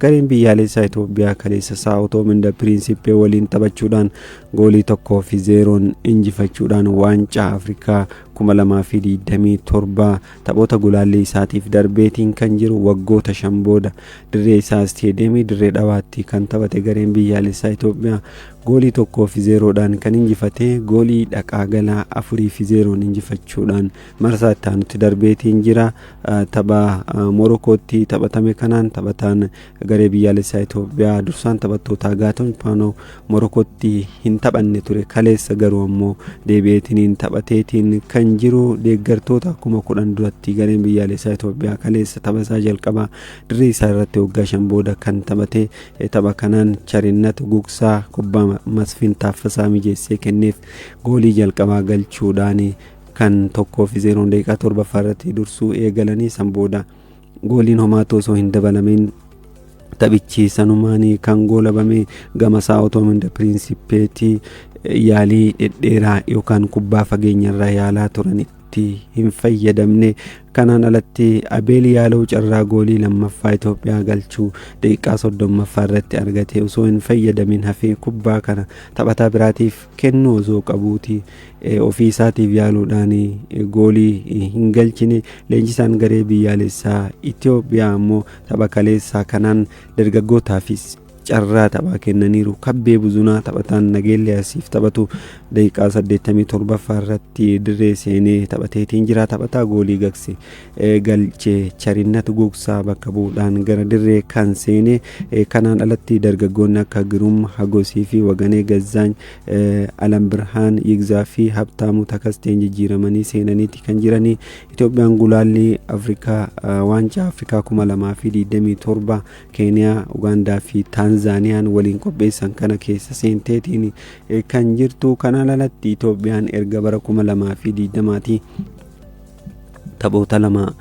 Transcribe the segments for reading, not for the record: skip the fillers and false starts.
Gareen biyyaalessaa Itoophiyaa kaleessa Saa'o Toominda Piriinsippee waliin taphachuudhaan goolii 1-0 injifachuudhaan waancaa Afrikaa 2027 taphoota gulaallii isaatiif darbeetiin kan jiru. Waggoota 5 booda dirree isaa isteediyeemii Dirree Dhawaatti kan taphate gareen biyyaalessaa Itoophiyaa goolii 1-0dhaan kan injifate, goolii dhaqaa galaa 4-0n injifachuudhaan marsaa itti aanutti darbeetiin jira. Tapha Morokootti taphatame kanaan taphataan garee biyyaalessaa Itoophiyaa dursaan taphattootaa Gaatoon Paanoo Morokootti hin taphanne ture. Kaleessa garuu ammoo deebi'eetiin taphateetiin kan jiru. Deeggartoota 10,000 duratti gareen biyyaalessaa Itoophiyaa kaleessa tapha isaa jalqabaa dirree isaa irratti waggaa 5 booda kan taphate. Tapha kanaan Charinnat Gugsaa kubbaa Masfin Taaffasaa mijeessee kenneef goolii jalqabaa galchuudhaan kan 1-0 daqiiqaa 7ffaa irratti dursuu eegalanii, san booda gooliin homaatu osoo hin dabalamin taphichi sanumaan kan goolabame. Gama Saa'o Toominda Pirinsippeetii yaalii dhedheeraa yookaan kubbaa fageenyarraa yaalaa turanitti hin fayyadamne. Kanaan alatti Abeel Yaaloo carraa goolii lammaffaa Itoophiyaa galchuu daqiiqaa 30ffaa irratti argate osoo hin fayyadamin hafee, kubbaa kana taphataa biraatiif kennuu osoo qabuuti ofii isaatiif yaaluudhaan goolii hin galchine. Leenjisaan garee biyyaalessaa Itoophiyaa ammoo tapha kaleessaa kanaan dargaggootaafis carraa taphaa kennaniiru. Kabbee Buzunaa, taphataan Nageellee Arsiif taphatu, daqiiqaa 87ffaa irratti dirree seenee taphateetiin jira. Taphataa goolii gagse galchee Charinnat Gugsaa bakka bu'uudhaan gara dirree kan seene. Kanaan alatti dargaggoonni akka Girum Hagosii fi Waganee Gazzaany, Alam Birhaan Yigzaa fi Habtaamuu Takasteen jijjiiramanii seenaniiti kan jiranii. Itoophiyaan gulaallii Afrikaa waancaa Afrikaa 2027 Keeniyaa, Ugaandaa fi Taanzaaniyaan waliin qopheessan kana keessa seenteetiin kan jirtu. Kanaan alatti Itoophiyaan erga bara 2020 taphoota lama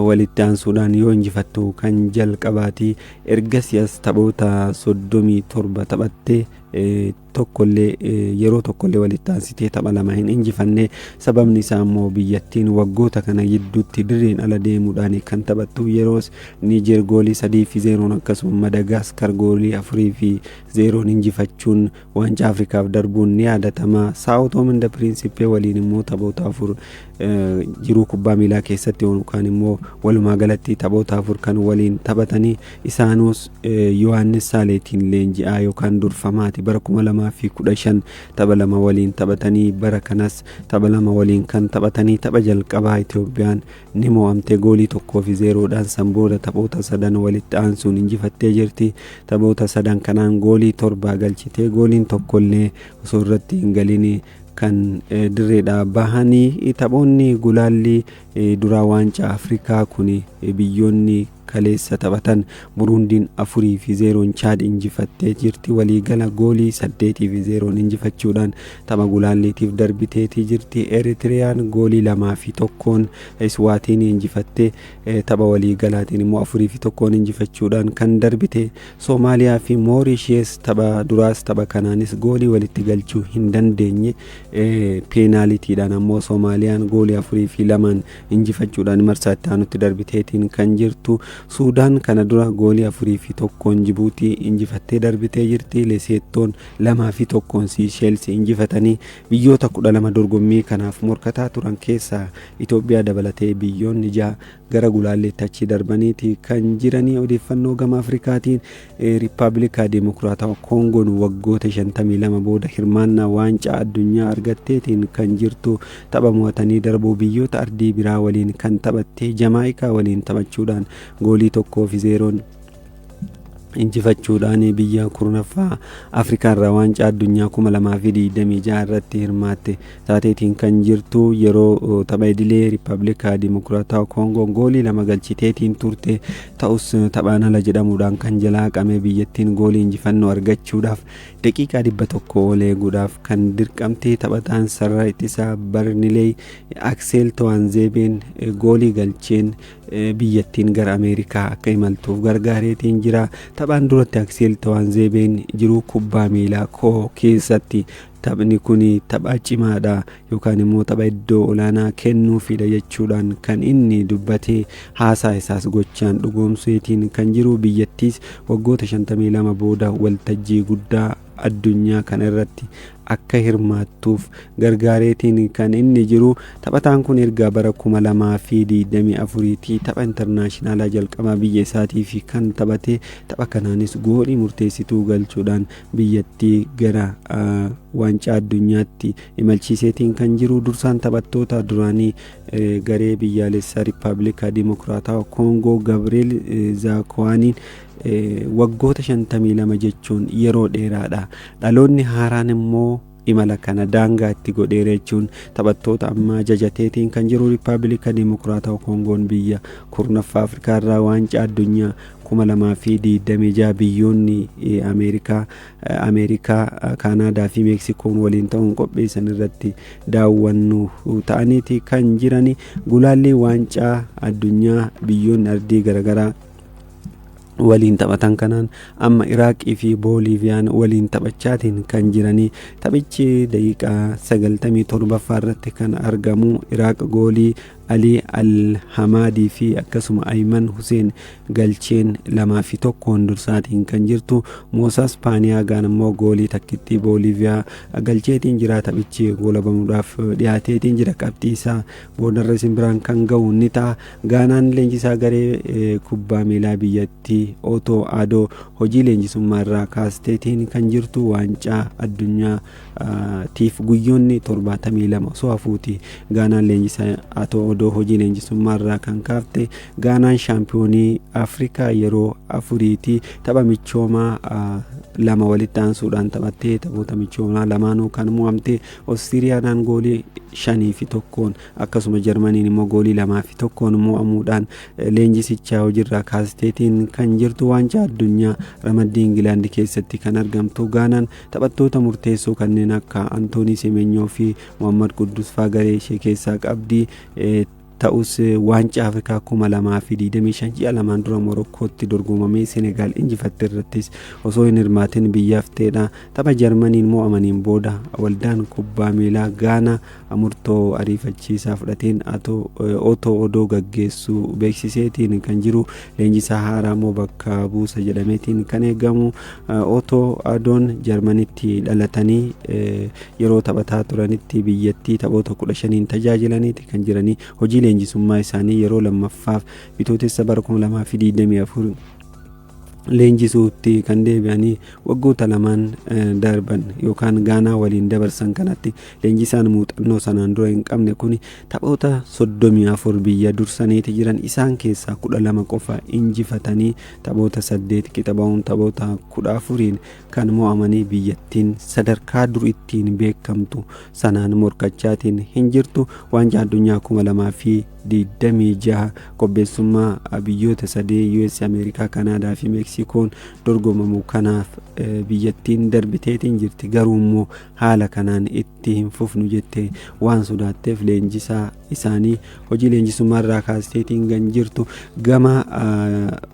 walitti aansuudhaan yoo injifattu kan jalqabaati. Ergasii as taphoota 37 taphattee tokkollee yeroo tokkollee walitti aansitee tapha lama hin injifanne. Sababni isaa immoo biyyattiin waggoota kana gidduutti dirreen ala deemuudhaan kan taphattu yeroos Niijeer goolii 3-0, akkasuma Madagaaskar goolii 4-0 injifachuun waancaa Afrikaaf darbuun ni yaadatama. Saa'o Toominda Piriinsippee waliin immoo taphoota afur jiruu kubbaa miilaa keessatti yookaan immoo walumaa galatti taphoota afur kan waliin taphatanii, isaanuus Yohaannis Saaleetiin leenji'aa yookaan durfamaati. Bara 2015 tapha lama waliin taphatanii, bara kanas tapha lama waliin kan taphatanii, tapha jalqabaa Itoophiyaan ni mo'amte goolii 1-0dhaan. San booda taphoota sadan walitti aansuun injifattee jirti. Taphoota sadan kanaan goolii torba galchitee gooliin tokkollee osoo irratti hin galin kan dirreedhaa bahanii. Taphoonni gulaallii duraa waancaa Afrikaa kun biyyoonni kaleessa taphatan, Buruundiin 4-0n Chaad injifattee jirti. Waliigala goolii 8-0n injifachuudhaan tapha gulaalliitiif darbiteetii jirti. Eritiriyaan goolii 2-1n Iswaatiin injifattee, tapha waliigalaatiin immoo 4-1n injifachuudhaan kan darbite. Soomaaliyaa fi Moorishees tapha duraas tapha kanaanis goolii walitti galchuu hin dandeenye. Peenaalitiidhaan ammoo Soomaaliyaan goolii 4-2n injifachuudhaan marsaa itti aanutti darbiteetiin kan jirtu. Suudaan kana dura goolii 4-1n Jibuutii injifattee darbitee jirti. Leseettoon 2-1n Siisheelsi injifatanii, biyyoota 12 dorgommii kanaaf morkataa turan keessaa Itoophiyaa dabalatee biyyoonni ja'a gara gulaalleetti achi darbaniiti kan jiranii. Odeeffannoo gama Afrikaatiin, Riippaabilika Dimokiraatawaa Koongoon waggoota 52 booda hirmaannaa waancaa addunyaa argatteetiin kan jirtu, tapha mo'atanii darbuu biyyoota ardii biraa waliin kan taphatte Jamaayikaa waliin taphachuudhaan goolii 1-0n injifachuudhaan biyya 10ffaa Afrikaa irraa waancaa addunyaa 2026 irratti hirmaatte taateetiin kan jirtu. Yeroo tapha idilee Riippaabilika Dimokiraatawaa Koongoo goolii lama galchiteetiin turte, ta'us taphaan ala jedhamuudhaan kan jalaa haqame, biyyattiin goolii injifannoo argachuudhaaf daqiiqaa 100 ol eeguudhaaf kan dirqamte. Taphataan sarara ittisaa Barnilee Akseel Towaanzeebeen goolii galcheen biyyattiin gara Ameerikaa akka imaltuuf gargaareetiin jira. Tapha Taphaan duratti Akseel Tawaanzeebeen jiruu kubbaa miilaa koo keessatti taphni kun tapha cimaadha yookaan immoo tapha iddoo olaanaa kennuufidha jechuudhaan kan inni dubbate. Haasaa isaas gochaan dhugoomseetiin kan jiru, biyyattiis waggoota 52 booda waltajjii guddaa addunyaa kana irratti akka hirmaattuuf gargaareetiin kan inni jiru. Taphataan kun erga bara 2024tti tapha intarnaashinaalaa jalqabaa biyya isaatiif kan taphate, tapha kanaanis goolii murteessituu galchuudhaan biyyattii gara waancaa addunyaatti imalchiiseetiin kan jiru. Dursaan taphattoota duraanii garee biyyaalessaa Riippaabilika Dimokiraatawaa Koongoo Gabriel Zaakowaaniin, waggoota 52 jechuun yeroo dheeraadha. Dhaloonni haaraan immoo imala kana daangaa itti godheera jechuun taphattoota ammaa jajateetiin kan jiru. Riippaabilika Dimokiraatawaa Koongoon biyya 10ffaa Afrikaa irraa waancaa addunyaa 2026 biyyoonni Ameerikaa, Kaanaadaa fi Meeksikoon waliin ta'uun qopheessan irratti daawwannu ta'aniiti kan jirani. Gulaalli waancaa addunyaa biyyoonni ardii garaagaraa waliin taphatan kanaan amma Iraaqii fi Booliiviyaan waliin taphachaatiin kan jiranii. Taphichi daqiiqaa 97ffaa irratti kan argamu. Iraaq goolii Alii Al-Hamaadii fi akkasuma Ayman Huseen galcheen 2-1 dursaatiin kan jirtu. Moosaas Paaniyaagaan immoo goolii takkittii Booliiviyaa galcheetiin jira. Taphichi goolabamuudhaaf dhiyaateetiin jira. Qabxii isaa boodarra isin biraan kan ga'u ni ta'a. Gaanaan leenjisaa garee kubbaa miilaa biyyattii Otoo Adoo hojii leenjisummaa irraa kaasteetiin kan jirtu. Waancaa addunyaa tiif guyyoonni 72 osoo hafuuti Gaanaan leenjisaa Atoo Odoo hojii leenjisummaa irraa kan kaafte. Gaanaan shaampiyoonii Afrikaa yeroo afuriiti. Tapha michoomaa lama walitti aansuudhaan taphattee taphoota michoomaa lamaanuu kan mo'amte, Oostiriyaadhaan goolii 5-1, akkasuma Jarmaniin immoo goolii 2-1 mo'amuudhaan leenjisichaa hojiirraa kaasteetiin kan jirtu. Waancaa addunyaa ramaddii Ingilaandi keessatti kan argamtu Gaanaan taphattoota murteessoo kanneen akka Antoonii Semenyoo fi Muhammad Quddus faa garee ishee keessaa qabdi. Ta'us waancaa Afrikaa 2025 ji'a lamaan dura Morokkootti dorgomamee Senegaal injifatte irrattis osoo hin hirmaatin biyyaaf ta'edha. Tapha Jarmaniin mo'amaniin booda waldaan kubbaa miilaa Gaanaa murtoo ariifachiisaa fudhateen Otoo Odoo gaggeessuu beeksiseetiin kan jiru. Leenjisaa haaraa immoo bakka buusa jedhameetiin kan eegamu. Otoo Adoon Jarmanitti dhalatanii yeroo taphataa turanitti biyyattii taphoota 15n tajaajilaniiti kan jiranii. Hojii leenjisummaa isaanii yeroo lammaffaaf Bitootessa bara 2024 leenjisuutti kan deebi'anii, waggoota lamaan darban yookaan Gaanaa waliin dabarsan kanatti leenjisaan muuxannoo sanaan dura hin qabne kun taphoota 34 biyya dursaniiti jiran. Isaan keessaa 12 qofa injifatanii, taphoota 8 qixa ba'uun, taphoota 14n kan mo'amanii, biyyattiin sadarkaa dur ittiin beekamtu sanaan morkachaatiin hin jirtu. Waancaa addunyaa 2026 qopheessummaa biyyoota sadee, US Ameerikaa, Kanaadaa fi Meeksikoon dorgomamu kanaaf biyyattiin darbiteetiin jirti. Garuu immoo haala kanaan itti hin fufnu jette waan sodaatteef leenjisaa isaanii hojii leenjisummaa irraa kaasteetiin kan jirtu. Gama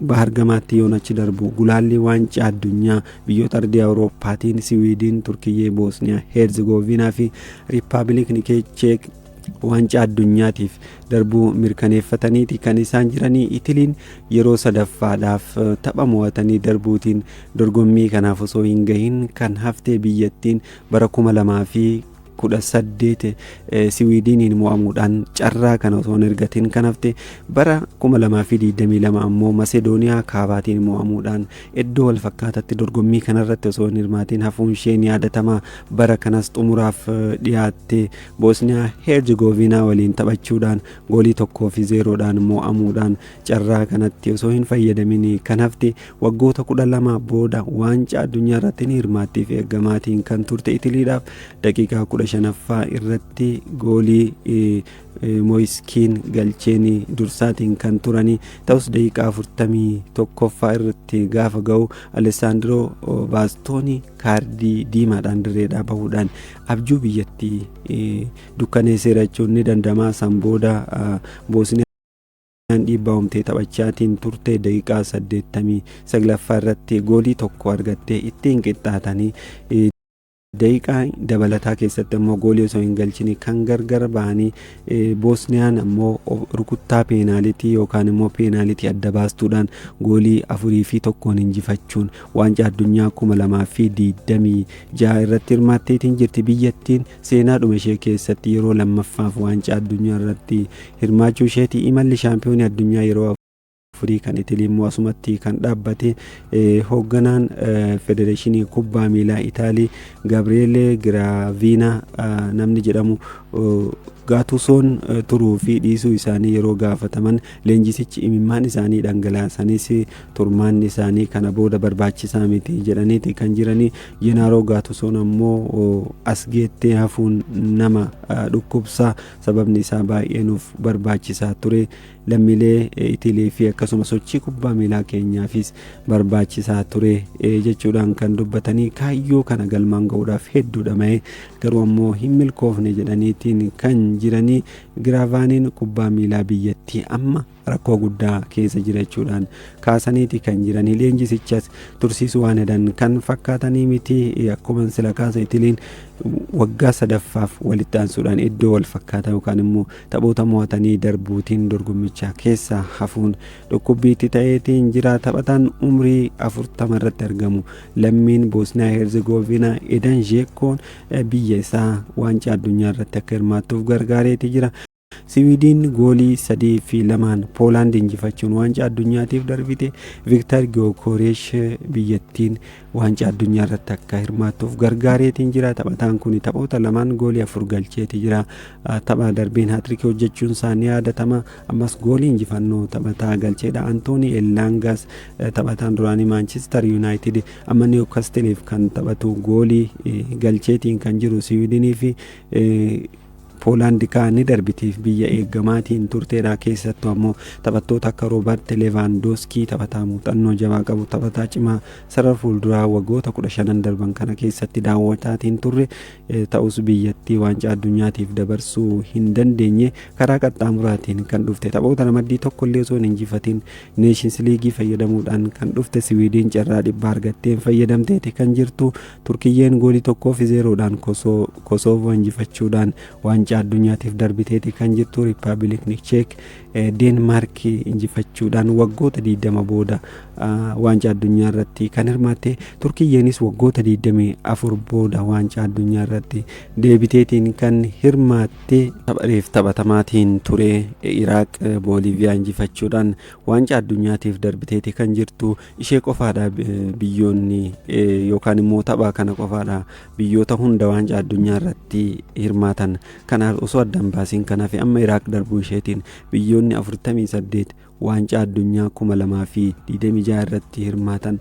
bahar gamaatti yoon achi darbu, gulaalli waancaa addunyaa biyyoota ardii Awurooppaatiin Siwiidin, Turkiyyee, Boosniyaa Heerzegovinaa fi Riippaabilikni Cheek waancaa addunyaatiif darbuu mirkaneeffataniiti kan isaan jiranii. Itiliin yeroo sadaffaadhaaf tapha mo'atanii darbuutiin dorgommii kanaaf osoo hin gahin kan haftee. Biyyattiin bara 2018 Siwiidiniin mo'amuudhaan carraa kana osoo hin argatin kan hafte, bara 2022 ammoo Masedooniyaa kaabaatiin mo'amuudhaan iddoo wal fakkaatatti dorgommii kanarratti osoo hin hirmaatin hafuun ishee ni yaadatama. Bara kanas xumuraaf dhiyaatte Boosniyaa Heerzegovinaa waliin taphachuudhaan goolii 1-0dhaan mo'amuudhaan carraa kanatti osoo hin fayyadamin kan hafte. Waggoota 12 booda waancaa addunyaa irratti ni hirmaattiif eeggamaatiin kan turte Itiliidhaaf daqiiqaa 15ffaa irratti goolii Mooyiskiin galcheen dursaatiin kan turanii. Ta'us daqiiqaa 41ffaa irratti gaafa ga'u Alessaandiroo Baastoonii kaardii diimaadhaan dirreedhaa bahuudhaan abjuu biyyattii dukkaneesseera jechuun ni danda'ama. San booda Boosniyaa Dhiibbaa uumtee taphachaatiin turte daqiiqaa 89ffaa irratti goolii tokko argattee ittiin qixxaatanii, daqiiqaa dabalataa keessatti ammoo goolii osoo hin galchini kan gargar ba'anii, Boosniyaan ammoo rukuttaa peenaalitii yookaan immoo peenaalitii adda baastuudhaan goolii 4 fi 1n injifachuun waancaa addunyaa 2026 irratti hirmaatteetiin jirti. Biyyattiin seenaadhuma ishee keessatti yeroo lammaffaaf waancaa addunyaa irratti hirmaachuu isheeti. Imalli shaampiyoonii addunyaa yeroo afurii kan Itilii immoo asumatti kan dhaabbate. Hoogganaan federeeshinii kubbaa miilaa Itaalii Gabriele Gravina namni jedhamu Gaatusoon turuu fi dhiisuu isaanii yeroo gaafataman, leenjisichi imimmaan isaanii dhangalaasanis turmaanni isaanii kana booda barbaachisaa miti jedhaniiti kan jiranii. Jenaaroo Gaatusoon ammoo as geettee hafuun nama dhukkubsaa, sababni isaa baay'ee nuuf barbaachisaa ture, lammiilee Itilii fi akkasuma sochii kubbaa miilaa keenyaafis barbaachisaa ture jechuudhaan kan dubbatanii, kaayyoo kana galmaan ga'uudhaaf hedduudha ma'ee garuu ammoo hin milkoofne jedhaniitiin kan jiranii. Giraavaaniin kubbaa miilaa biyyattii amma rakkoo guddaa keessa jira jechuudhaan kaasaniiti kan jiranii. Leenjisichas tursiisuu waan hedan kan fakkaatanii miti. Akkuma sila kaasa, Itiliin waggaa sadaffaaf walitti aansuudhaan iddoo wal fakkaataa yookaan immoo taphoota mo'atanii darbuutiin dorgommicha keessa hafuun dhukkubbiitti ta'eetiin jira. Taphataan umrii 40 irratti argamu, lammiin Boosniyaa Herzegovina Edan Zeekoon, biyya isaa waancaa addunyaa irratti akka hirmaattuuf gargaareeti jira. Siwiidin goolii 3 fi 2n Poolaand injifachuun waancaa addunyaatiif darbite. Viktar Giyookoreesh biyyattiin waancaa addunyaa irratti akka hirmaattuuf gargaareetiin jira. Taphataan kun taphoota lamaan goolii afur galcheeti jira. Tapha darbeen haatirikii hojjechuun isaa ni yaadatama. Ammas goolii injifannoo taphataa galcheedha. Antoonii Ellaangaas, taphataan duraanii Maanchister Yuunaayitid amma Niwukastiliif kan taphatu, goolii galcheetiin kan jiru Siwiidinii fi Poolaand ni darbitiif biyya eeggamaatiin turteedha. Keessattuu ammoo taphattoota akka Roobert Levaandooskii, taphataa muuxannoo jabaa qabu, taphataa cimaa sarara fuulduraa waggoota 15n darban kana keessatti daawwataatiin turre ta'us, biyyattii waancaa addunyaatiif dabarsuu hin dandeenye. Karaa qaxxaamuraatiin kan dhufte, taphoota ramaddii tokko illee osoo hin injifatin Neeshins Liigii fayyadamuudhaan kan dhufte Siwiidiin carraa dhibbaa argatteen fayyadamteeti kan jirtu. Turkiyyeen goolii 1 fi 0dhaan Kosoovoo injifachuudhaan waancaa addunyaatiif darbiteeti kan jirtu. Riippaabilikni Cheek Deenmaarkii injifachuudhaan waggoota 20 booda waancaa addunyaa irratti kan hirmaatte. Turkiyyeenis waggoota 24 booda waancaa addunyaa irratti deebiteetiin kan hirmaatte. Taphareef taphatamaatiin ture Iraaq Booliiviyaa injifachuudhaan waancaa addunyaatiif darbiteeti kan jirtu. Ishee qofaadha biyyoonni yookaan immoo tapha kana qofaadha biyyoota hunda waancaa addunyaa irratti hirmaatan. Kanaaf osoo addaan baasiin kanaaf amma Iraaq darbuu isheetiin biyyoonni 48 waancaa addunyaa 2026 irratti hirmaatan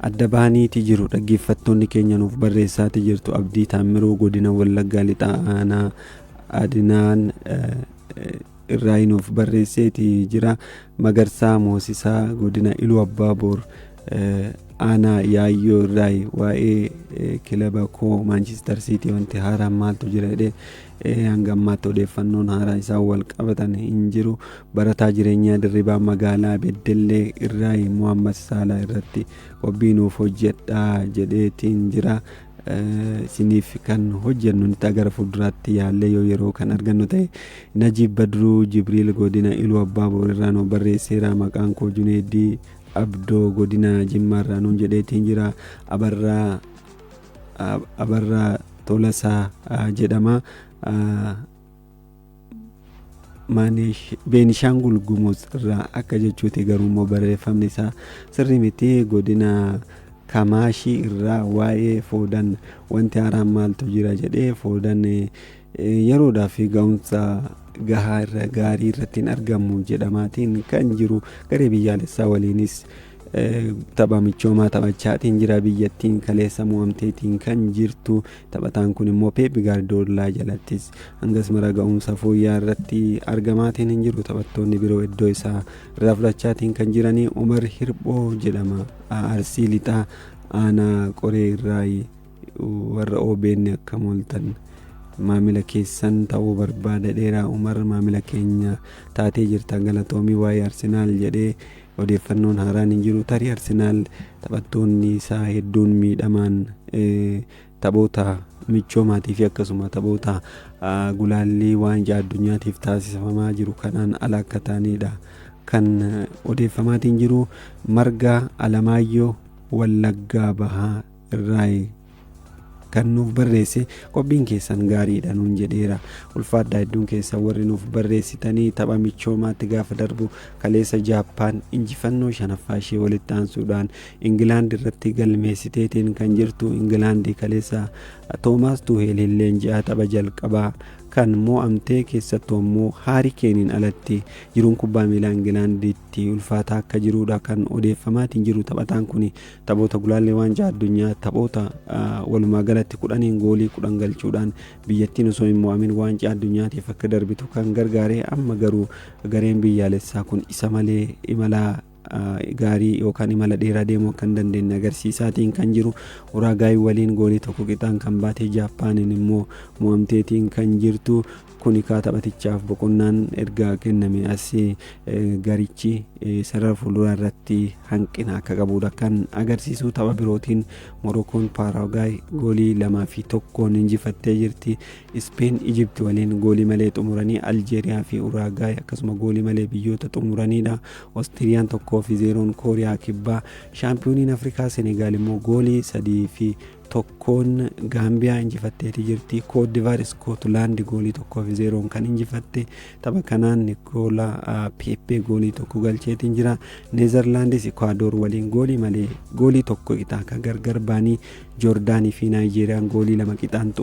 adda bahaniiti jiru. Dhaggeeffattoonni keenya nuuf barreessaati jirtu. Abdii Taammiruu godina Wallaggaa Lixaa aanaa Adinaan irraa nuuf barreesseeti jira. Magarsaa Moosisaa godina Iluu Abbaa Boor aanaa Yaayyoo irraa waa'ee kilaba koo Maanchister Siitii wanti haaraan maaltu jira jedhee, hanga ammaatti odeeffannoon haaraa isaan wal qabatan hin jiru. Barataa Jireenyaa Dirribaa magaalaa Beddellee irraa Muhammad Saalaa irratti qophii nuuf hojjedhaa jedheetiin jira. Isiniif kan hojjennu ni gara fuulduraatti yaallee yoo yeroo kan argannu ta'e. Najiib Badruu Jibriil godina Iluu Abbaa Boor irraa nu barreesseera. Maqaan koo Juneeddii Abdoo godina Jimmaa irraa nuun jedheetiin jira. Abarraa Tolasaa jedhama. Beenishaangul Gumuz irraa akka jechuuti, garuu immoo barreeffamni isaa sirrii miti. Godina Kamaashii irraa waa'ee Foodan wanti haaraan maaltu jira jedhee, Foodan yeroodhaaf ga'umsa gahaa irra gaarii irratti hin argamu jedhamaatiin kan jiru, garee biyyaalessaa waliinis tapha michoomaa taphachaatiin jira. Biyyattiin kaleessa mo'amteetiin kan jirtu. Taphataan kun immoo Peep Gaardiyoolaa jalattis hangas mara ga'umsa fooyya'aa irratti argamaatiin hin jiru. Taphattoonni biroo iddoo isaa irraa fudhachaatiin kan jiranii. Umar Hirphoo jedhama, Arsii Lixaa aanaa Qoree irraa. Warra OBN akkam ooltan? Maamila keessan ta'uu barbaada dheeraa. Umar, maamila keenya taatee jirta, galatoomii. Waa'ee Arsenaal jedhee odeeffannoon haaraan hin jiru. Tarii Arsenaal taphattoonni isaa hedduun miidhamaan taphoota michoomaatii fi akkasuma taphoota gulaallii waancaa addunyaatiif taasifamaa jiru kanaan ala akka ta'anidha kan odeeffamaatiin jiru. Margaa Alamaayyoo Wallaggaa Bahaa irraa kan nuuf barreesse, qophiin keessan gaariidha nuun jedheera. Ulfaadhaa hedduun keessan warri nuuf barreessitanii. Tapha michoomaatti gaafa darbu, kaleessa Jaappaan injifannoo shanaffaa ishee walitti aansuudhaan Ingilaand irratti galmeessiteetiin kan jirtu. Ingilaandii kaleessa Toomaas Tuuheeliin leenji'aa tapha jalqabaa kan mo'amtee, keessattuu ammoo Haarii Keeniin alatti jiruun kubbaa miilaa Ingilaanditti ulfaataa akka jirudha kan odeeffamaatiin jiru. Taphataan kun taphoota gulaallee waancaa addunyaa taphoota walumaa galatti 10n goolii 10 galchuudhaan biyyattiin osoo hin mo'amin waancaa addunyaatiif akka darbitu kan gargaare, amma garuu gareen biyyaalessaa kun isa malee imala gaarii yookaan imala dheeraa deemuu akka hin dandeenye agarsiisaatiin kan jiru. Uraagaay waliin goolii 1 qixaan kan baate, Jaappaaniin immoo mo'amteetiin kan jirtu. Kuni kaa taphatichaaf boqonnaan erga kenname as garichi sarara fuulduraa irratti hanqina akka qabudha kan agarsiisu. Tapha birootiin Morokoon Paaraagaay goolii 2 fi 1n injifattee jirti. Ispeen Ijipti waliin goolii malee xumuranii, Aljeeriyaa fi Uraagaay akkasuma goolii malee biyyoota xumuranidha. Oostiriyaan 1 fi 0n Kooriyaa Kibbaa, shaampiyooniin Afrikaa Senegaal immoo goolii 3 fi 1n Gaambiyaa injifatteeti jirti. Koodivaar Iskootlaandi goolii 1 fi 0n kan injifatte. Tapha kanaan Nikoolaa Peeppee goolii 1 galcheetiin jira. Neezerlaandis Ikwaadoor waliin goolii malee goolii 1 qixaa kan gargar baanii, Joordaanii fi Naayijeeriyaan goolii 2 qixaan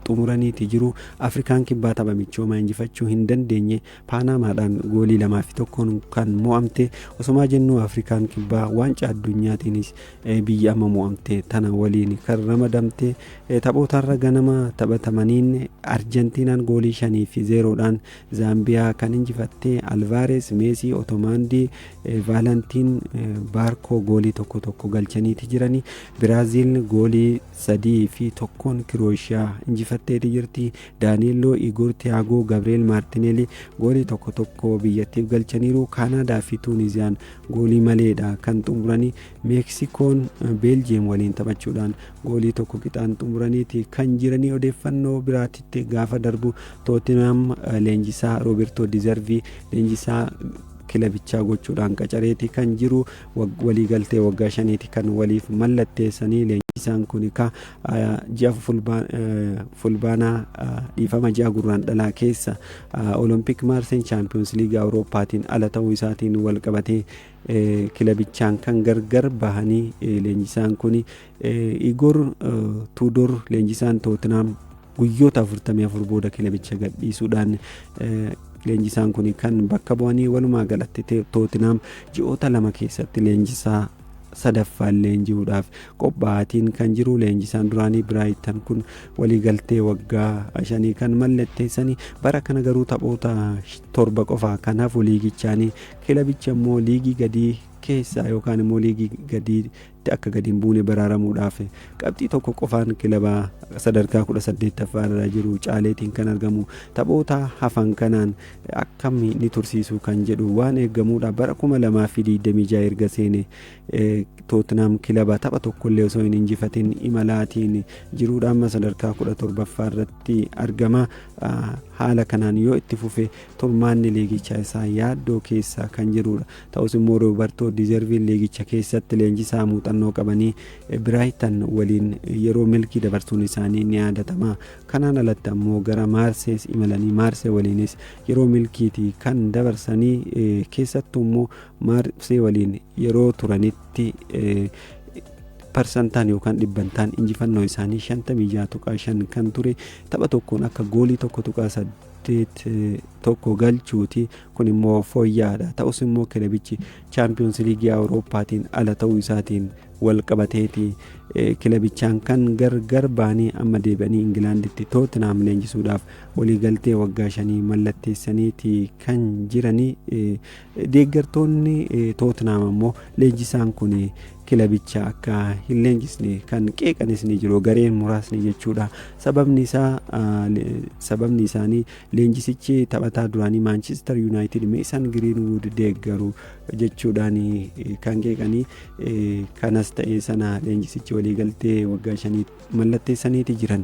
xumuraniiti jiru. Afrikaan Kibbaa tapha michoomaa injifachuu hin dandeenye, Paanaamaadhaan goolii 2 fi 1n kan mo'amte. Osomaa jennuu Afrikaan Kibbaa waancaa addunyaatiinis biyya amma mo'amte tana waliin kan ramadamte. Taphootarra ganama taphatamaniin Arjentiinaan goolii 5 fi 0dhaan Zaambiyaa kan injifatte. Alvaares, Meesii, Otomaandii, Vaalantiin Baarkoo goolii 1 1 galchaniiti jirani. Biraaziil goolii 3 fi 1n Kirooshiyaa injifatteeti jirti. Daaniiloo, Igor Tiyaagoo, Gabrieel Maartineeli goolii 1 1 biyyattiif galchaniiru. Kaanaadaa fi Tuuniziyaan goolii maleedha kan xumuranii. Meeksikoon Beeljiyeem waliin taphachuudhaan goolii 1 qixaan xumuraniiti kan jiranii. Odeeffannoo biraatitti gaafa darbu, Tootinam leenjisaa Roobertoo Dizervii leenjisaa kilabichaa gochuudhaan qacareeti kan jiru. Waliigaltee waggaa 5ti kan waliif mallatteessanii. Leenjisaan kun ka ji'a Fulbaanaa, dhiifama, ji'a Gurraan dhalaa keessa Olompik Maarseen Chaampiyoons Liigii Awurooppaatiin ala ta'uu isaatiin wal qabatee kilabichaan kan gargar bahanii. Leenjisaan kun Igor Tudor, leenjisaan Tootinam, guyyoota 44 booda kilabicha gadhiisuudhaan leenjisaan kun kan bakka bu'anii. Walumaa galatti Tootinam ji'oota 2 keessatti leenjisaa sadaffaan leenji'uudhaaf qophaa'atiin kan jiru. Leenjisaan duraanii Biraayitan kun waliigaltee waggaa 5 kan mallatteessanii, bara kana garuu taphoota 7 qofa kanaaf liigichaanii kilabicha immoo liigii gadii keessaa yookaan immoo liigii gadiitti akka gadi hin buune baraaramuudhaaf qabxii 1 qofaan kilaba sadarkaa 18ffaa irra jiru caaleetiin kan argamu. Taphoota hafan kanaan akkam ni tursiisu kan jedhu waan eeggamuudha. Bara 2026 erga seene Tootinam kilaba tapha tokkollee osoo hin injifatin imalaatiin jiruudha. Amma sadarkaa 17ffaa irratti argama. Haala kanaan yoo itti fufe turmaanni liigichaa isaa yaaddoo keessa kan jirudha. Ta'us immoo Roobertoo Dizerviin liigicha keessatti leenjisaa muuxannoo qabanii, Biraayitan waliin yeroo milkii dabarsuun isaanii ni yaadatama. Kanaan alatti ammoo gara Maarsees imalanii Maarsee waliinis yeroo milkiitii kan dabarsanii. Keessattuu immoo Maarsee waliin yeroo turanitti parsantaan yookaan dhibbantaan injifannoo isaanii 56.5 kan ture, tapha tokkoon akka goolii 1.8 81 galchuuti. Kun immoo fooyya'aadha. Ta'us immoo kilabichi Chaampiyoons Liigii Awurooppaatiin ala ta'uu isaatiin wal qabateeti kilabichaan kan gargar ba'anii amma deebi'anii Ingilaanditti Tootenaam leenjisuudhaaf waliigaltee waggaa 5 mallatteessaniiti kan jiranii. Deeggartoonni Tootenaam ammoo leenjisaan kun kilabicha akka hin leenjisne kan qeeqanis ni jiru, gareen muraasni jechuudha. Sababni isaa, sababni isaanii leenjisichi taphataa duraanii Maanchister Yuunaayitid Meesan Giriinwud deeggaru jechuudhaan kan qeeqanii. Kanas ta'ee sana, leenjisichi waliigaltee waggaa 5 mallatteessaniiti jiran.